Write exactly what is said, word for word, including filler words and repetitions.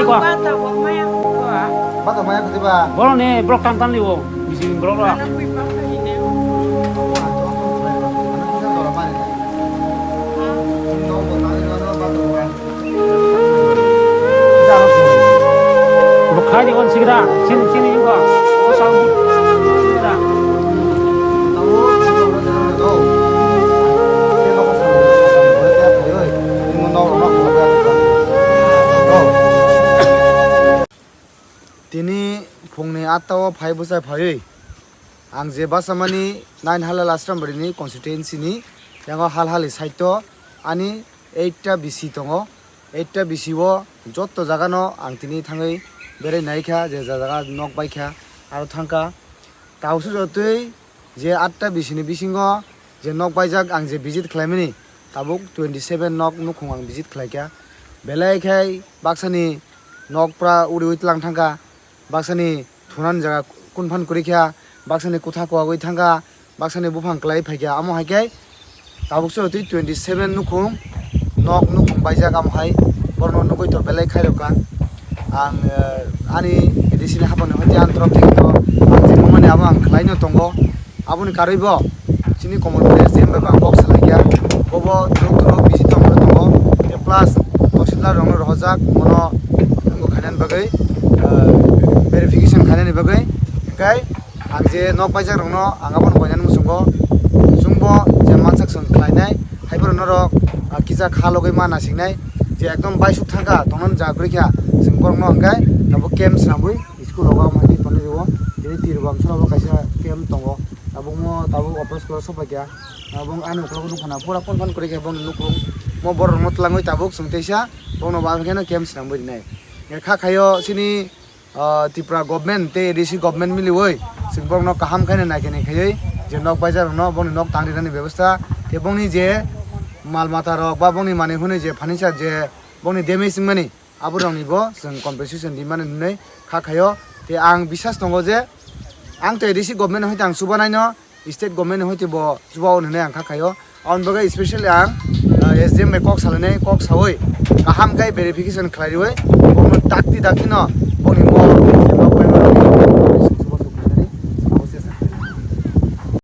Bata bo maya ko. Bata maya ko diba? Borok ni borok tan tan libo. Bisi borok ra. Ano kui pa ka ine. Ano kisa jora mari. No bo tani no no bata bo. Bo khai di kon sigra. Sini sini yuka. Ko sa. Sigra. Tini phungni atta o phai bwsai phaiwi ang je bachamani nine Halal Ashram Bari ni constituency ni yango Hal Hali side o ani eight ta B C tongo. Eight ta B C o jotto jaga no ang tini thangwi berai nai kha, je jaga nok bai kha aro thang kha. Tabuk se jotoi je atta B C ni bisingo je nok baijak ang je visit khlaimani, tabuk twenty seven nok nukhung ang visit khlaikha. Belai khai baksani nok pura uriui tlang thangkha, baksani thunani jaga kunphan kwrwikha, baksani kutha kuwagwi thangkha, baksani buphang kwlai phaikha. Amo hai khe tabuk se twi twenty seven nukhung nok nukhung baijak, amo hai borokno nugwi to belai khairokha. Ang, eh, ani A D C ni haphangni hwnkhe ang torop thekno ang je mani abo ang khlaino tongo. Aboni karwi bo chini Komolpur S D M bai bo ang kok salaikha. Bobo duruk duruk busy tongmani tongo. Tei plus tahsildar rokno rohorjak, bono wngkok khainani bagwi, eh, verification khainani bagwi. Hwnkhe ang je nok baijak rokno ang abono koinani muchungo. Chwngbo je mansak chwng khlainai, hai borok norok, ah, kisa kha logwi ma nasingnai. Je ekdom baisuk thangkha, tongnani jaga kwrwikha, chwng borokno hwnkhe tabuk camp swnamwi school rogo amo hai khe tonwi rwo. Tini Tirobam sora bo kaisa camp tongo. Tabukmo tabuk office o sopaikha. Abo ani ukulok nukha na pura phone phone kwrwikha bongni nukhung. Mo borok rokno twlangwi tabuk chwng teisa bongno ba kheno camp swnamwi rinai. Kha khayo chini, ah, Tripura government tei A D C government miliwi chwng borokno kaham khaino naikhe naikhaiwi je nok baijak rokno bongni nok tang rinani bebostha tei bongni je mal mata rok ba bongni manwi hwnwi je furniture je bongni damage wngmani, aborokni bo chwng compensation rimani hwnwi kha khaio. Tei ang bisas tongo je ang tei A D C government hwnkhe ang chubanaino, state government hwnkhe bo chubao hwnwi ang kha khaio. Aboni bagwi specially ang, ah, S D M bai kok salainai, kok saui kaham khe verification khlai riui bongno dakti dakti no bongni mol